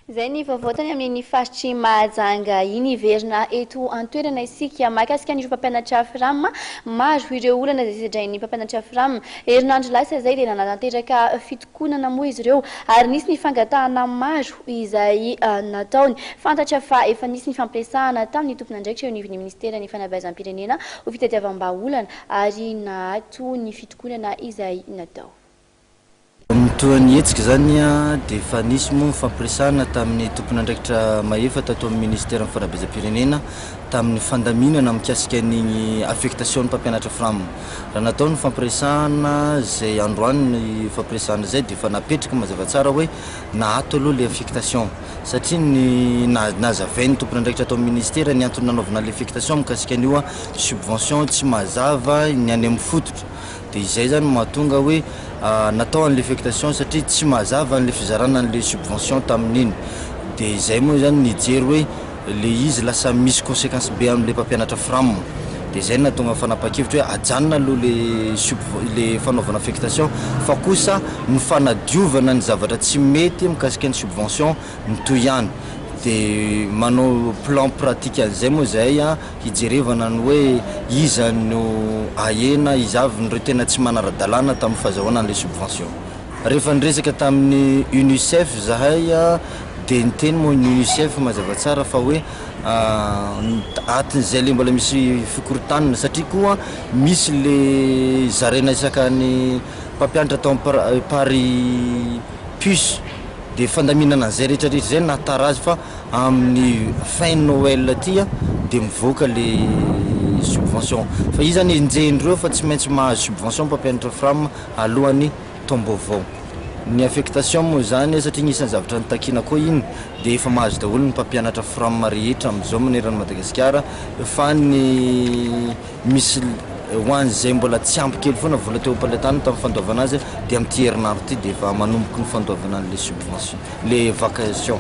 Izay ny vaovao tany amin'iny faritry Mahajanga iny. Hiverina eto an-toerana isika mahakasika an'ireo mpampianatra Fram. Maro ireo olana izay sedrain'ny mpampianatra Fram. Herinandro lasa izay dia nanatanteraka fitokonana moa izy ireo ary nisy ny fangatahana maro izay nataony. Fantatra fa efa nisy ny fampiresahana tamin'ny tompon'andraikitra eo anivon'ny minisiteran'ny fanabeazam-pirenena ho fitadiavam-bahaolana ary naato ny fitokonana izay natao. Mitohan'ny hetsika izany dia efa nisy moa ny fampiresahana tamin'ny tompon'andraikitra mahefa tato amin'ny ministeran'ny fanabeazam-pirenena tamin'ny fandaminana mikasika an'igny affectation ny mpampianatra fram. Raha natao ny fampiresahana izay androany ny fampiresahana izay dia efa napetraka mazava tsara hoe naato aloha le affectation satria ny nazavain'ny tompon'andraikitra ato amin'ny ministera ny antony nanaovana le affectation mikasika an'io subvention tsy mazava ny any amin'ny fototra. Dia izay zany no mahatonga hoe natao an'le affectation satria tsy mazava an'le fizarana an'le subvention tamin'iny. Dia izay moa zany nijery hoe le izy lasa misy consequence be amin'le mpampianatra fram. Dia izay no nahatonga ny fanapahan-kevitra hoe ajanona aloha le subv- le fanaovana affectation fa kosa ny fanadiovana ny zavatra tsy mety mikasika ny subvention mitohy ihany. Dia manao plan pratique an'izay moa izahay hijerevana ny hoe iza no ahena, iza avy ireo tena tsy manara-dalàna tamin'ny fahazahoana an'ilay subvention. Rehefa niresaka tamin'ny Unicef izahay dia niteny moa ny Unicef mazava tsara fa hoe atin'izay ilay mbola misy fikorontanana satria koa misy le zaraina isaka ny mpampianatra atao par puce dia fandaminana an'izay rehetra rehetra izay no nahatara azy fa Amin'ny fin Noël aty dia mivoaka le subvention fa io zany enjehin'ireo fa tsy maintsy mahazo subvention mpampianatra fram alohan'ny taom-baovao. Ny affectation moa zany satria anisan'ny zavatra nitakiana koa iny dia efa mahazo daholo ny mpampianatra fram rehetra amin'izao manerana an'i Madagasikara fa ny misy ho an'izay mbola tsy ampy kely foana vola teo am-pelatanana tamin'ny fandoavana azy dia amin'ity herinandro ity dia efa manomboka ny fandoavana an'ilay subvention, le vacation.